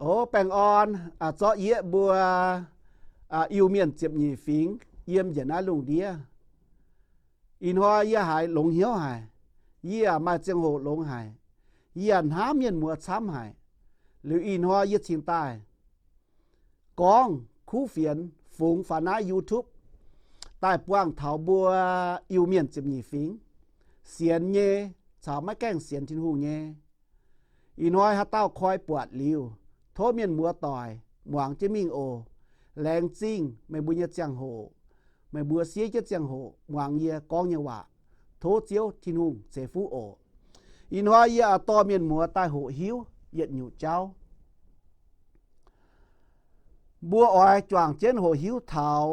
Tov baengh orn zorqv yie mbuo Iu-Mienh ziepc nyeic fingx yiem njiec naaiv lungh ndiev. Ih hnoi yie haiz longx hnyouv haic. Yie maaih ziangh hoc longx haic. Yie hnamv mienh muoz camv haic. Liuz ih hnoi yie cingx daaih gorngv kuv fienx fungx faaux naaiv YouTube daaih buangh taux mbuo Iu-Mienh ziepc nyeic fingx, sienx nyei caux maiv gaengh sienx Tin-Hungh nyei. Ih hnoi haaix dauh koi buatc liuz, tov mienh muoz doic muangx jienv mingh oc. Laengz zingh meih mbuo nyei ziangh hoc, meih mbuo siev jienv ziangh hoc muangx yie gorngv nyei waac. Tov Ziouv Tin-Hungh ceix fuqv oc. Ih hnoi yie oix dorh mienh muoz daaih hoqc hiuv yietc nyungc jauv. Mbuo oix juangc jienv hoqc hiuv taux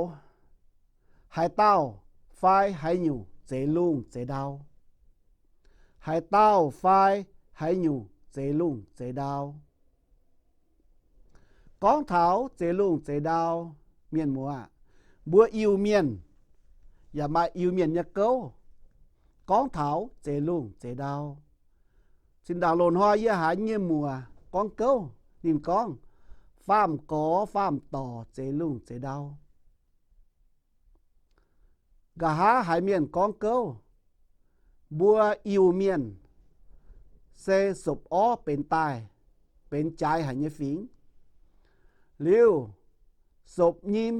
haaix dauh fai haaix nyungc zeix lungh zeix ndau. Haaix dauh fai haaix nyungc zeix lungh zeix ndau. Gorngv taux zeix lungh zeix ndau, mienh muoz, mbuo Iu-Mienh yaac maaih Iu-Mienh nyei gouv gorngv taux zeix lungh zeix ndau. Zinh ndaangc loz-hnoi yie haiz nyei muoc gorngv gouv, ninh gorngv, faam-gorx faam-dorc zeix lungh zeix ndau. Nqa'haav haiz mienh gorngv gouv, mbuo Iu-Mienh se sopc orv benx daaih, benx jaaix haic nyei fingx. Liuz, sopc nyim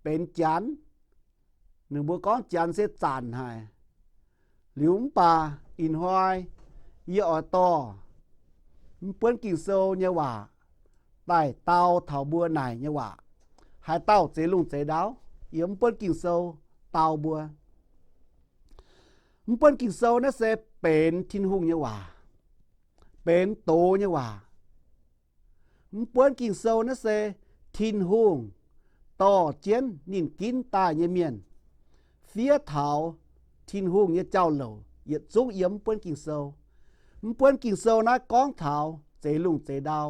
benx janx. Ninh mbuo gorngv janx se zanc haic. Liuz mv baac ih hnoi yie oix dorh mv buonv Ging-Sou nyei waac daaih dau taux mbuo naaic nyei waac. Haaix dauh zeix lungh zeix ndau, yiem mv buonv Ging-Sou dau mbuo. Mv buonv Ging-Sou naaiv se benx Tin-Hungh nyei waac, benx doz nyei waac. Mv buonv Ging-Sou naaiv se Tin-Hungh dorh jienv ninh ginv daaih nyei mienh fiev taux Tin-Hungh nyei jauv-louc yietc zungv yiem mv buonv Ging-Sou. Mv buonv Ging-Sou naaiv gorngv taux zeix lungh zeix ndau,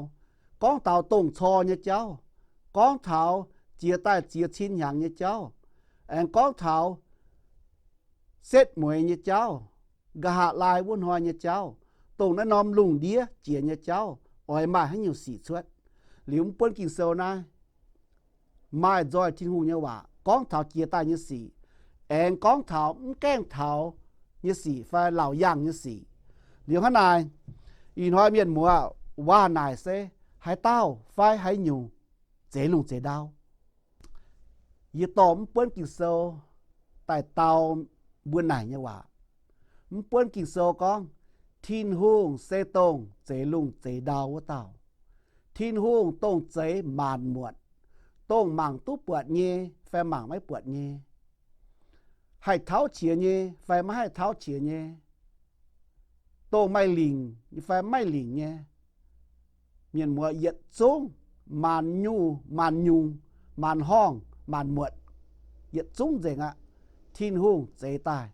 gorngv taux dongh cor nyei jauv, gorngv taux jiex daaih ziex cin hnyangx nyei jauv, aengx gorngv taux setv mueiz nyei jauv, nqa'haav laai wuov hnoi nyei jauv, dongh naaiv norm lungh ndiev jiex nyei jauv oix maaih haaix nyungc sic cuotv. Liuz mv buonv Ging-Sou naaiv maaih nzoih Tin-Hungh nyei waac gorngv taux jiex daaih nyei sic, aengx gorngv taux mv gaengh taux nyei sic fai laauc yaangh nyei sic. Liuz hnangv naaic, ih hnoi mienh muoz, waac naaic se haaix dauh fai haaix nyungc zeix lungh zeix ndau. Yie dorh mv buonv Ging-Sou daaih dau mbuo naaic nyei waac. Mv buonv Ging-Sou gorngv, Tin-Hungh se dongh zeix lungh zeix ndau wuov dauh. Tin-Hungh dongh zeix maanc muotc, dongh mangc duqv buatc nyei fai mangc maiv buatc nyei, haih tauv qiex nyei fai maiv haih tauv qiex nyei, dongh maaih lingc fai maiv maaih lingc nyei. Mienh muoz, yietc zungv maanc nyungc, maanc nyungc, maanc horngh, maanc muotc, yietc zungv nzengc aqv, Tin-Hungh zeix daaih.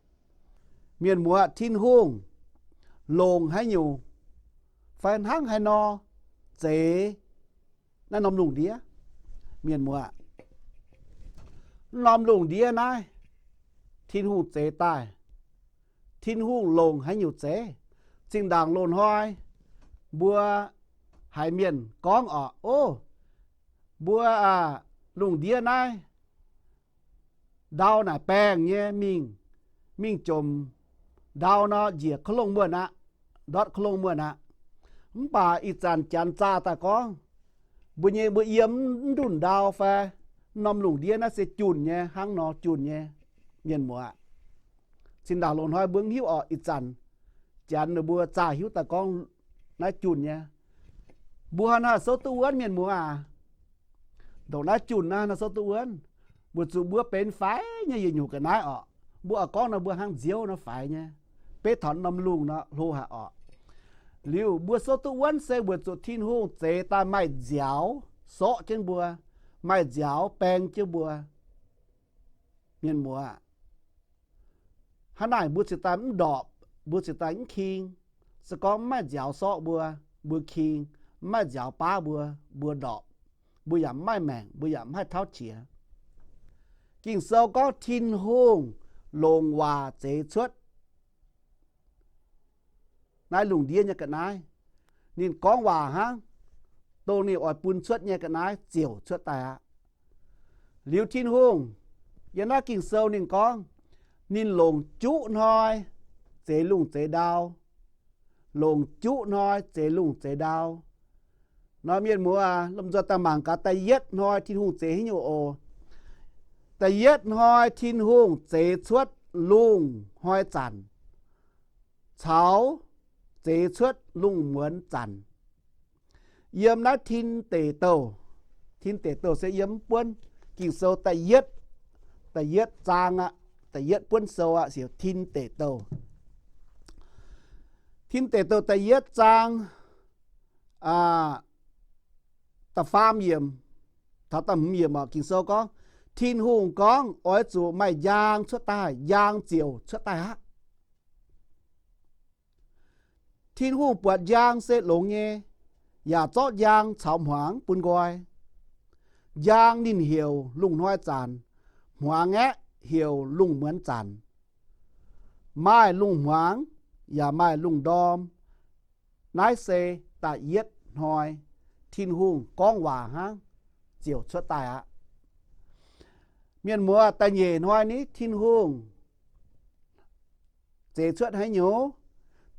Mienh muoz, Tin-Hungh longc haaix nyungc fai hnangv haaix nor zeix naaiv norm lungh ndiev? Mienh muoz, norm lungh ndiev naaiv Tin-Hungh zeix daaih. Tin-Hungh longc haaix nyungc zeix? Zinh ndaangc loz-hnoi mbuo haiz mienh gorngv oc, o, mbuo lungh ndiev naaiv ndau naaic baengh nyei mingh, mingh jomc ndau nor njiec kouv longh muonh aqv, ndortv kouv longh muonh aqv. Mv baac ih zanc janx zaah daaih gorngv, mbuo nyei mbuo yiem mv ndunh ndau fai norm lungh ndiev naaiv se junh nyei, hnangv nor junh nyei. Mienh muoz, zinh ndaangc loz-hnoi mbuo mv hiuv oc, ih zanc janx ninh mbuo zaah hiuv daaih gorngv naaiv junh nyei. Mbuo hnangv naaiv souv duqv wuonv, mienh muoz aac. Ndongc naaiv junh naaiv hnangv naaiv souv duqv wuonv, weic zuqc mbuo benx faix nyei yietc nyungc ga'naaiv oc. Mbuo oix gorngv nor mbuo hnangv nziouv nor faix nyei. Beiv taux norm lungh nor hlo haic oc. Liuz mbuo souv duqv wuonv se weic zuqc Tin-Hungh zeix daaih maaih nziaaux sorqv jienv mbuo, maaih nziaaux baeng jienv mbuo. Mienh muoz, hnangv naaic mbuo cingx daaih mv ndorpc, mbuo cingx daaih mv king. Se gorngv mv maaih nziaaux sorqv mbuo, mbuo king. Mv maaih nziaaux baav mbuo, mbuo ndorpc. Mbuo yaac mv maaih maengc, mbuo yaac mv haih tauv qiex. Ging-Sou gorngv Tin-Hungh longc waac zeix cuotv naaiv lungh ndiev nyei ga'naaiv. Ninh gorngv waac hnangv, dongh ninh oix bun cuotv nyei ga'naaiv ziouc cuotv daaih aqv. Liuz Tin-Hungh, yiem naaiv Ging-Sou ninh gorngv, ninh longc juqv hnoi zeix lungh zeix ndau. Longc juqv hnoi zeix lungh zeix ndau. Nor mienh muoz, lomh nzoih daaih mangc gaax da'yietv hnoi Tin-Hungh zeix haaix nyungc oc. Da'yietv hnoi Tin-Hungh zeix cuotv lungh hnoi zanc caux zeix cuotv lungh muonz zanc. Yiem naaiv Tin Deic Douh, Tin Deic Douh se yiem mv buonv Ging-Sou da'yietv, da'yietv zaang aqv, da'yietv buonv sou aqv, siouc Tin Deic Douh. Tin Deic Douh da'yietv zaang, aa, da'faam yiemc, taux da'hmz yiemc oc, Ging-Sou gorngv, Tin-Hungh gorngv, oix zuqc maaih njang cuotv daaih, njang ziouc cuotv daaih aqv. Tin-Hungh buatc njang se longx nyei, yaac zorqv njang caux hmuangx bun nqoi. Njang ninh heuc lungh hnoi zanc, hmuangx aeqv, heuc lungh muonz zanc. Maaih lungh hmuangx yaac maaih lungh ndorm. Naaiv se da'yietv hnoi Tin-Hungh gorngv waac hnangv ziouc cuotv daaih aqv. Mienh muoz, da'nyeic hnoi ni Tin-Hungh zeix cuotv haaix nyungc?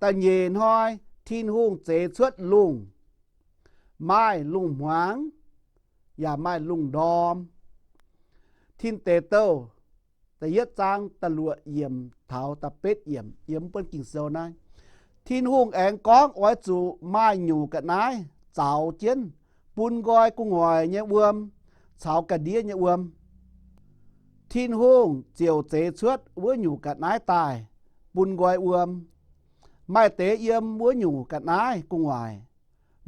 Da'nyeic hnoi Tin-Hungh zeix cuotv lungh, maaih lungh hmuangx, yaac maaih lungh ndorm. Tin Deic Douh da'yietv zaang da'luoqc yiemc taux da'betv yiemc yiem mv buonv Ging-Sou naaiv, Tin-Hungh aengx gorngv, oix zuqc maaih nyungc ga'naaiv zaux jienv bun nqoi gu'nguaaic nyei wuom caux ga'ndiev nyei wuom. Tin-Hungh ziouc zeix cuotv wuov nyungc ga'naaiv daaih bun nqoi wuom. Maaih deix yiem wuov nyungc ga'naaiv gu'nguaaic,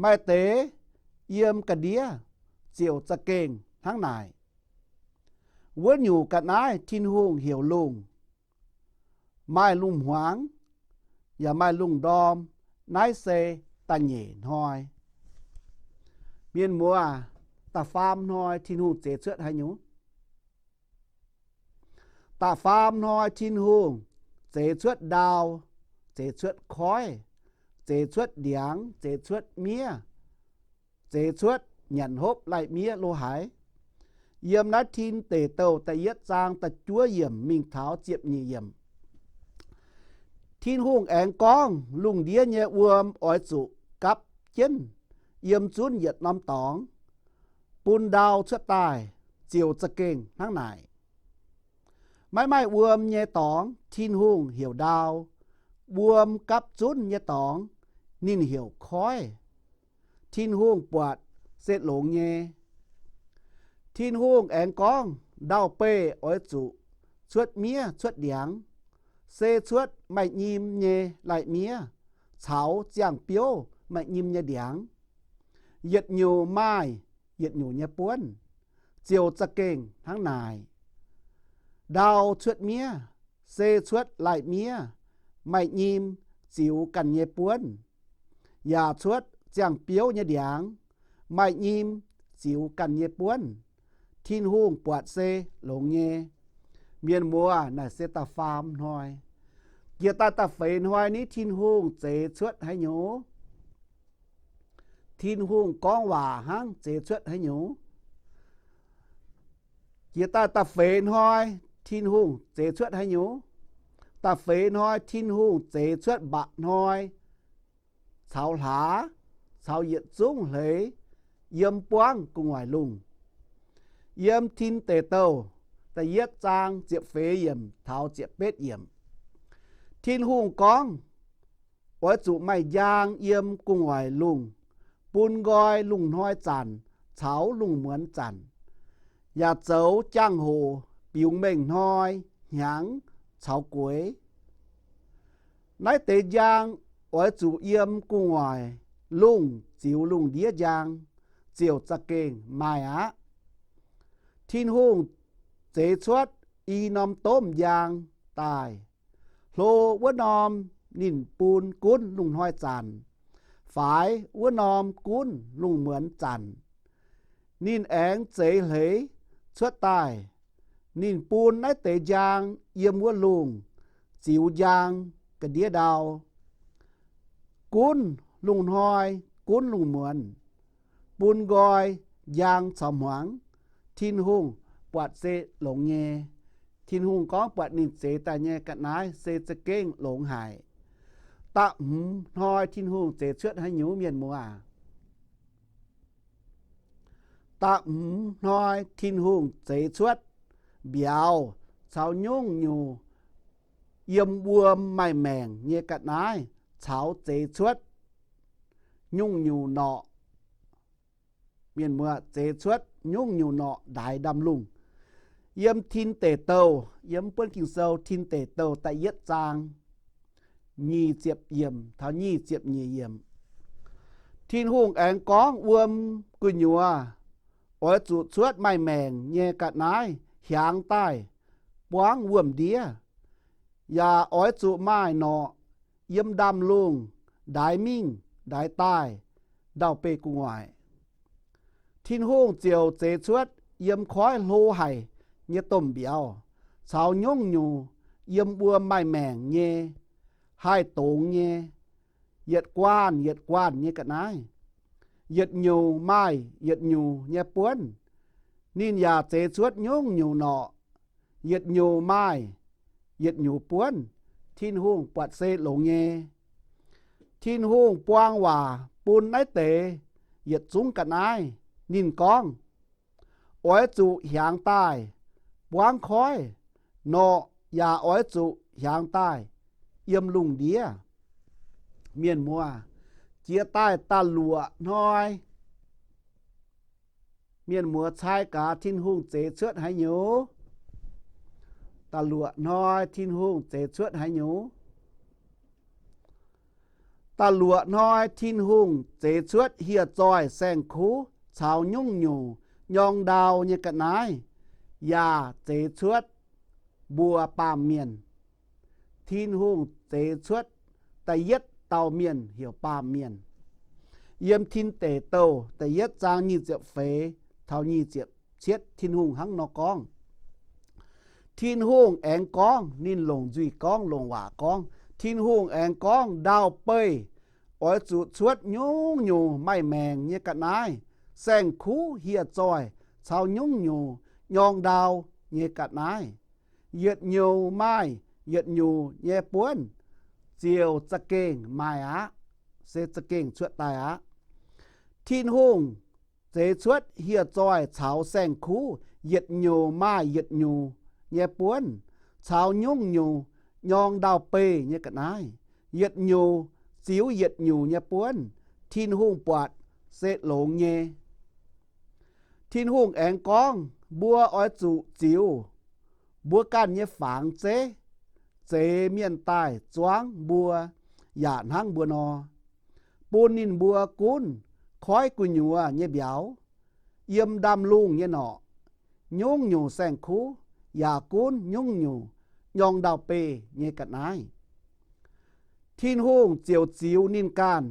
maaih deix yiem ga'ndiev, ziouc za'gengh hnangv naaic. Wuov nyungc ga'naaiv Tin-Hungh heuc lungh, maaih lungh hmuangx, yaac maaih lungh ndorm. Naaiv se da'nyeic hnoi. Mienh muoz, da'faam hnoi Tin-Hungh zeix cuotv haaix nyungc? Da'faam hnoi Tin-Hungh zeix cuotv ndau, zeix cuotv koiv, zeix cuotv ndiangx, zeix cuotv miev, zeix cuotv nyanc hopv laih miev lo haaix. Yiem naaiv Tin Deic Douh da'yietv zaang da'juov yiemc mingh taux ziepc nyeic yiemc, Tin-Hungh aengx gorngv, lungh ndiev nyei wuom oix zuqc gapv jienv yiem zunv yietc norm dorngx, bun ndau cuotv daaih, ziouc za'gengh hnangv naaic. Maiv maaih wuom nyei dorngx Tin-Hungh heuc ndau. Wuom gapv zunv nyei dorngx ninh heuc koiv. Tin-Hungh buatc se longx nyei. Tin-Hungh aengx gorngv, ndau-beih oix zuqc cuotv miev cuotv ndiangx, se cuotv maaih nyim nyei laih miev caux ziangh biouv maaih nyim nyei ndiangx. Yietc nyungc maaih yietc nyungc nyei buonv, ziouc za'gengh hnangv naaic. Ndau cuotv miev, se cuotv laih miev maaih nyim ziux ganh nyei buonv, yaac cuotv ziangh biouv nyei ndiangx maaih nyim ziux ganh nyei buonv. Tin-Hungh buatc se longx nyei. Mienh muoz, naaic se da'faam hnoi. Jiex daaih da'feix hnoi ni Tin-Hungh zeix cuotv haaix nyungc? Tin-Hungh gorngv waac hnangv zeix cuotv haaix nyungc? Jiex daaih da'feix hnoi Tin-Hungh zeix cuotv haaix nyungc? Da'feix hnoi Tin-Hungh zeix cuotv mba'hnoi caux hlaax caux yietc zungv hleix yiem buangv gu'nguaaic lungh. Yiem Tin Deic Douh da'yietv zaang ziepc feix yiemc taux ziepc betv yiemc, Tin-Hungh gorngv, oix zuqc maaih njang yiem gu'nguaaic lungh, bun nqoi lungh hnoi zanc caux lungh muonz zanc, yaac zoux jangx-hoc, biux mengh hnoi, hnyangx caux gueix. Naaiv deix njang oix zuqc yiem gu'nguaaic lungh ziux lungh ndiev njang, ziouc za'gengh maaih aqv. Tin-Hungh zeix cuotv i norm domh njang daaih. Hlo wuov norm ninh bun gunv lungh hnoi zanc, faix wuov norm gunv lungh muonz zanc. Ninh aengx zeix hleix cuotv daaih. Ninh bun naaiv deix njang yiem wuov lungh ziux njang ga'ndiev ndau, gunv lungh hnoi, gunv lungh muonz. bun nqoi, njang caux hmuangx, Tin-Hungh buatc se longx nyei. Tin-Hungh gorngv buatc ninh zeix daaih nyei ga'naaiv se za'gengh longx haic. Da'hmz hnoi Tin-Hungh zeix cuotv haaix nyungc, mienh muoz? Da'hmz hnoi Tin-Hungh zeix cuotv mbiauz caux nyungc-nyungc yiem wuom maaih maengc nyei ga'naaiv caux zeix cuotv nyungc-nyungc norqc. Mienh muoz, zeix cuotv nyungc-nyungc norqc ndaix ndaamv-lungh. Yiem Tin Deic Douh, yiem buonv Ging-Sou Tin Deic Douh da'yietv zaang nyic ziepc yiemc taux nyic ziepc nyeic yiemc, Tin-Hungh aengx gorngv, Wuom gu'nyuoz oix zuqc cuotv maaih maengc nyei ga'naaiv hiaangx daaih buangv wuom-ndiev, yaac oix zuqc maaih norqc yiem ndaamv-lungh ndaix mingh ndaix daaih ndau-beih gu'nguaaic. Tin-Hungh ziouc zeix cuotv yiem koiv hlo haic nyei domh mbiauz caux nyungc-nyungc yiem wuom maaih maengc nyei, haih dongz nyei, yietc guanh yietc guanh nyei ga'naaiv, yietc nyungc maaih yietc nyungc nyei buonv. Ninh yaac zeix cuotv nyungc-nyungc norqc, yietc nyungc maaih yietc nyungc buonv. Tin-Hungh buatc se longx nyei. Tin-Hungh buang waac bun naaiv deix yietc zungv ga'naaiv. Ninh gorngv, Oix zuqc hiaangx daaih buangv koiv, norqc yaac oix zuqc hiaangx daaih yiem lungh ndiev. Mienh muoz, jiex daaih da'luoqc hnoi, mienh muoz cai gaax Tin-Hungh zeix cuotv haaix nyungc? Da'luoqc hnoi Tin-Hungh zeix cuotv haaix nyungc? Da'luoqc hnoi Tin-Hungh zeix cuotv hieh zoih saeng-kuv caux nyungc-nyungc nyorng ndau nyei ga'naaiv, yaac zeix cuotv mbuo baamh mienh. Tin-Hungh zeix cuotv da'yietv dauh mienh heuc baamh mienh. Yiem Tin Deic Douh da'yietv zaang nyic ziepc feix taux nyic ziepc cietv, Tin-Hungh hnangv nor gorngv. Tin-Hungh aengx gorngv, ninh longc nzuih gorngv, longc waac gorngv, Tin-Hungh aengx gorngv, Ndau-beih oix zuqc cuotv nyungc-nyungc maaih maengc nyei ga'naaiv, saeng-kuv, hieh zoih caux nyungc-nyungc nyorng ndau nyei ga'naaiv. Yietc nyungc maaih yietc nyungc nyei buonv, ziouc za'gengh maaih aqv, se za'gengh cuotv daaih aqv. Tin-Hungh zeix cuotv hieh zoih caux saeng-kuv yietc nyungc maaih yietc nyungc nyei buonv, caux nyungc-nyungc nyorng ndau-beih nyei ga'naaiv, yietc nyungc ziux yietc nyungc nyei buonv. Tin-Hungh buatc se longx nyei. Tin-Hungh aengx gorngv, Mbuo oix zuqc ziux mbuo ganh nyei fangx zeiv, zeix mienh daaih zuangv mbuo yaac hnangv mbuo nor, bun ninh mbuo gunv koiv gu'nyuoz nyei mbiauz, yiem ndaamv-lungh nyei norqc, nyungc-nyungc saeng-kuv, yaac gunv nyungc-nyungc nyorng ndau-beih nyei ga'naaiv. Tin-Hungh ziouc ziux ninh ganh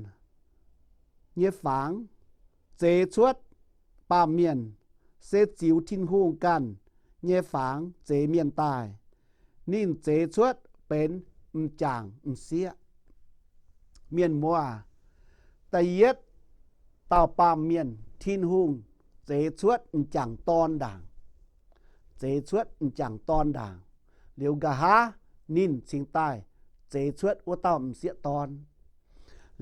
nyei fangx zeix cuotv baamh mienh, se ziux Tin-Hungh ganh nyei fangx zeix mienh daaih. Ninh zeix cuotv benx m'jangc m'sieqv. Mienh muoz, da'yietv dauh baamh mienh Tin-Hungh zeix cuotv m'jangc dorn ndaangc, zeix cuotv m'jangc dorn ndaangc, liuz nqa'haav ninh cingx daaih zeix cuotv wuov dauh m'sieqv dorn.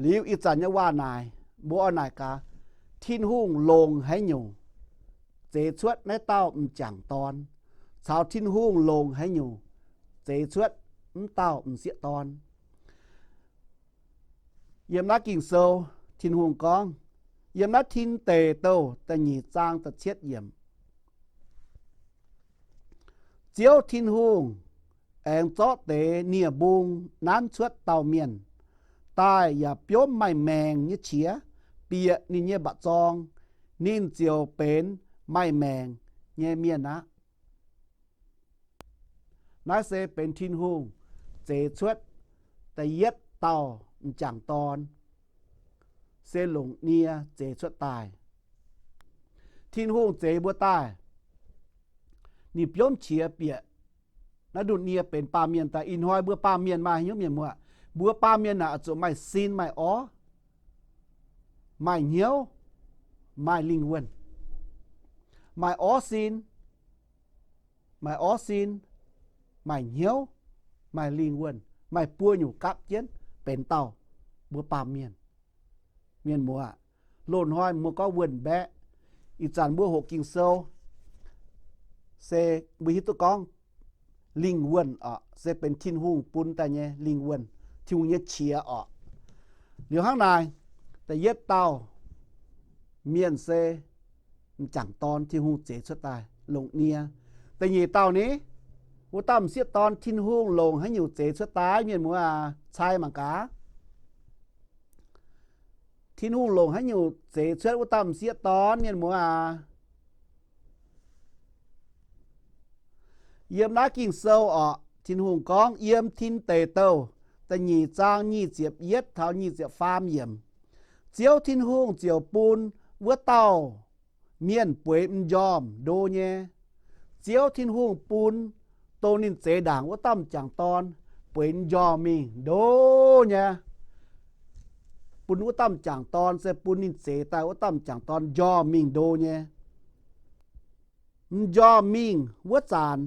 Liuz ih zanc nyei waac naaic, mbuo oix naaic gaax, Tin-Hungh longc haaix nyungc zeix cuotv naaiv dauh m'jangc dorn, caux Tin-Hungh longc haaix nyungc zeix cuotv m'dauh m'sieqv dorn? Yiem naaiv Ging-Sou, Tin-Hungh gorngv, yiem naaiv Tin Deic Douh da'nyeic zaang da'cietv yiemc, Ziouv Tin-Hungh aengx zorqv deix nie-mbung nanv cuotv dauh mienh, daaih yaac biomv maaih maengc nyei qiex bieqc ninh nyei mba'zorng, ninh ziouc benx maaih maengc nyei mienh aqv. Naaiv se benx Tin-Hungh zeix cuotv da'yietv dauh m'jangc dorn, se longc nie zeix cuotv daaih. Tin-Hungh zeix mbuo daaih, ninh biomv qiex bieqc naaiv ndunh nie benx baamh mienh daaih. Ih hnoi mbuo baamh mienh maaih hnyouv, mienh muoz, mbuo baamh mienh naaic oix zuqc maaih sin maaih orv, maaih hnyouv, maaih lingh wuonh, maaih orv sin, maaih orv sin, maaih hnyouv, maaih lingh wuonh, maaih buo nyungc gapv jienv benx dauh mbuo baamh mienh. Mienh muoz, loz-hnoi mbuo gorngv wuonh mbaeqc. Ih zanc mbuo hoqc Ging-Sou se mbuo hiuv duqv gorngv lingh wuonh oc, se benx Tin-Hungh bun daaih nyei lingh wuonh, Tin-Hungh nyei qiex oc. Liuz hnangv naaic, da'yietv dauh mienh se m'jangc dorn Tin-Hungh zeix cuotv daaih longc nie. Da'nyeic dauh ni, wuov dauh m'sieqv dorn Tin-Hungh longc haaix nyungc zeix cuotv daaih, mienh muoz aac, cai mangc gaax. Tin-Hungh longc haaix nyungc zeix cuotv wuov dauh m'sieqv dorn, mienh muoz aac? Yiem naaiv Ging-Sou orqc, Tin-Hungh gorngv yiem Tin Deic Douh da'nyeic zaang nyic ziepc yietv taux nyic ziepc faam yiemc, Ziouv Tin-Hungh ziouc bun wuov dauh mienh bueix m'njormh ndo nyei. Ziouv Tin-Hungh bun dongh ninh zeix ndaangc wuov dauh m'jangc dorn bueix m'njormh mingh ndo nyei. Bun wuov dauh m'jangc dorn se bun ninh zeix daaih wuov dauh m'jangc dorn m'njormh mingh ndo nyei. M'njormh mingh wuov zanc,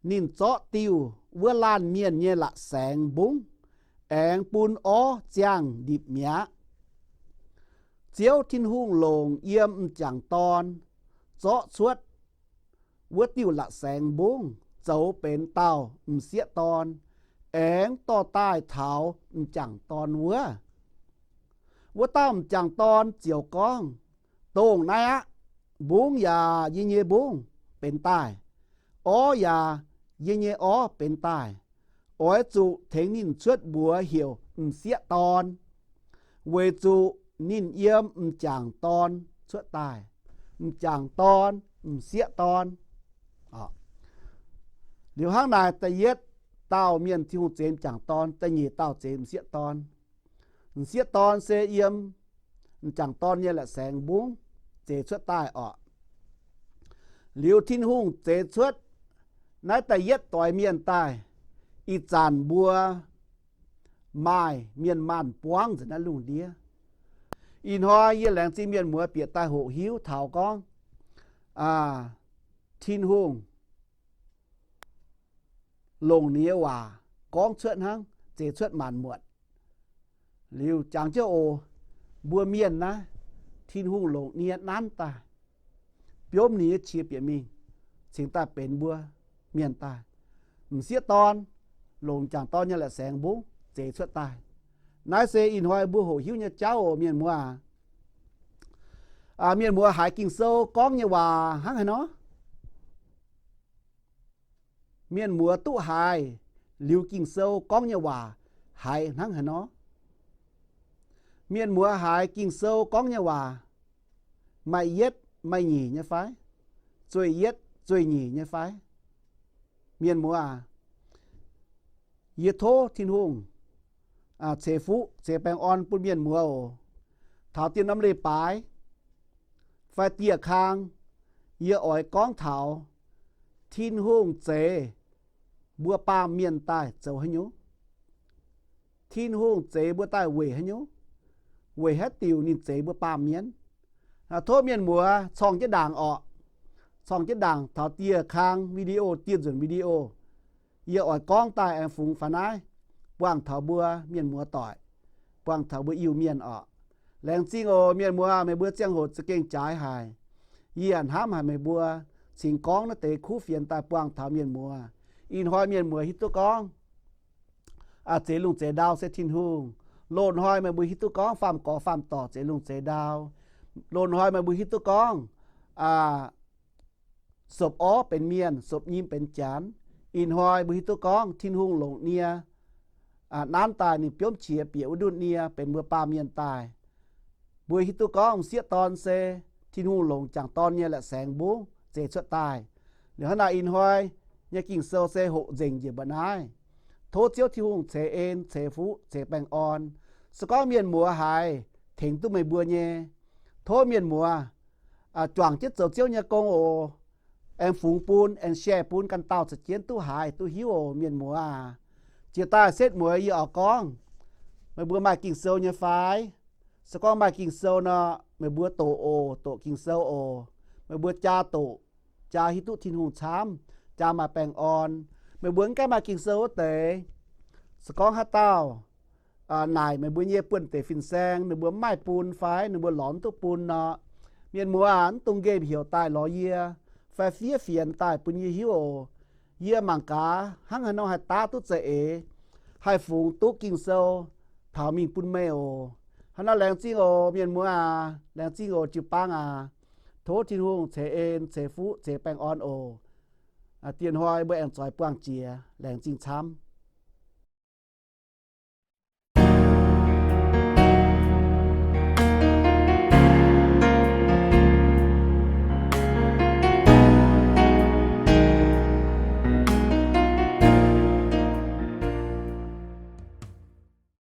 ninh zorqv diuh wuov laanh mienh nyei la'saengx mbungv, aengx bun orv ziangh ndipc mi'aqv. Ziouv Tin-Hungh longc yiem m'jangc dorn zorqv cuotv wuov diuh la'saengx mbungv zoux benx dauh m'sieqv dorn, aengx dorh daaih taux m'jangc dorn wuov. Wuov dauh m'jangc dorn ziouc gorngv, Dongh naaiv aqv. Mbungv yaac yie nyei mbungv benx daaih. Orv yaac yie nyei orv benx daaih. Oix zuqc tengx ninh cuotv mbuox heuc m'sieqv dorn, weic zuqc ninh yiem m'jangc dorn cuotv daaih. M'jangc dorn, m'sieqv dorn. Liuz hnangv naaic, da'yietv dauh mienh Tin-Hungh zeix m'jangc dorn, da'nyeic dauh zeix m'sieqv dorn. M'sieqv dorn se yiem m'jangc dorn nyei la'saengx mbungv zeix cuotv daaih orqc. Liuz Tin-Hungh zeix cuotv naaiv da'yietv doix mienh daaih, ih zanc mbuo maaih mienh maanh buangv nzengc naaiv lungh ndiev. Ih hnoi yie laengz zingh mienh muoz bieqc daaih hoqc hiuv taux gorngv, aa, Tin-Hungh longc ninh nyei waac gorngv cuotv hnangv, zeix cuotv maanc muotc. Liuz jangx jienv oc, mbuo mienh naaiv, Tin-Hungh longc nie nanv daaih, biomv ninh nyei qiex bieqc mingh, cingx daaih benx mbuo mienh daaih. M'sieqv dorn longc m'jangc dorn nyei la'saengx mbungv zeix cuotv daaih. Naaiv se ih hnoi mbuo hoqc hiuv nyei jauv oc, mienh muoz aac. Mienh muoz haiz Ging-Sou gorngv nyei waac hnangv haaix nor? Mienh muoz duqv haiz liuz Ging-Sou gorngv nyei waac haiz hnangv haaix nor? Mienh muoz haiz Ging-Sou gorngv nyei waac maaih yietv maaih nyeic nyei fai? Zueih yietv zueih nyeic nyei fai? Mienh muoz aac, yie tov Tin-Hungh ceix fuqv ceix baengh orn bun mienh muoz oc. Taux dieh norm leiz-baaix fai dieh kang, yie oix gorngv taux Tin-Hungh zeix mbuo baamh mienh daaih zoux haaix nyungc? Tin-Hungh zeix mbuo daaih weic haaix nyungc? Weic haaix diuc ninh zeix mbuo baamh mienh? Tov mienh muoz corng jienv ndaangc orqc. Corng jienv ndaangc taux dieh kang video, dieh nzunc video. Yie oix gorngv daaih aengx fungx faaux naaiv buangh taux mbuo mienh muoz doic, buangh taux mbuo Iu-Mienh orqc. Laengz zingh oc mienh muoz, meih mbuo ziangh hoc za'gengh jaaix haic. Yie hnamv haic meih mbuo cingx gorngv naaiv deix kuv fienx daaih buangh taux mienh muoz. Ih hnoi mienh muoz hiuv duqv gorngv zeix lungh zeix ndau se Tin-Hungh. Loz-hnoi meih mbuo hiuv duqv gorngv faam-gorx faam-dorc zeix lungh zeix ndau. Loz-hnoi meih mbuo hiuv duqv gorngv sopc orv benx mienh, sopc nyim benx janx. Ih hnoi mbuo hiuv duqv gorngv Tin-Hungh longc nie nanv daaih, ninh biomv qiex bieqc wuov ndunh nie benx mbuo baamh mienh daaih. Mbuo hiuv duqv gorngv m'sieqv dorn se Tin-Hungh longc m'jangc dorn nyei la'saengx mbungv zeix cuotv daaih. Liuz hnangv naaic ih hnoi nyei Ging-Sou se hoqc nzengc njiec mba'naaiv. Tov Ziouv Tin-Hungh ceix en, ceix fuqv, ceix baengh orn. Se gorngv mienh muoz haiz tengx duqv meih mbuo nyei, tov mienh muoz juangc jienv zoux Ziouv nyei gong oc. Aengx fungx bun, aengx share bun ganh dauh za'jienv duqv haiz duqv hiuv oc mienh muoz aac. Jiex daaih setv mueiz yie oix gorngv, meih mbuo maaih Ging-Sou nyei fai? Se gorngv maaih Ging-Sou nor, meih mbuo doqc oc, doqc Ging-Sou oc. Meih mbuo jaa doqc, jaa hiuv duqv Tin-Hungh camv, jaa maaih baengh orn. Meih mbuo mv gaengh maaih Ging-Sou wuov deix, se gorngv haaix dauh naaic meih mbuo nyei buonv-deic fin-saeng, ninh mbuo mv maaih bun fai ninh mbuo lorz mv duqv bun nor, mienh muoz aac, mv dungx nqemh heuc daaih lorz yie, fai fiev fienx daaih bun yie hiuv oc. Yie mangc gaax hnangv haaix nor haih daav duqv za'eix, haih fungx duqv Ging-Sou taux mingh bun meih oc. Hnangv naaiv laengz zingh oc mienh muoz aac, laengz zingh oc jiu-baang aac. Tov Tin-Hungh ceix en, ceix fuqv, ceix baengh orn oc. Diex hnoi mbuo aengx zoix buangh jiex. Laengz zingh camv.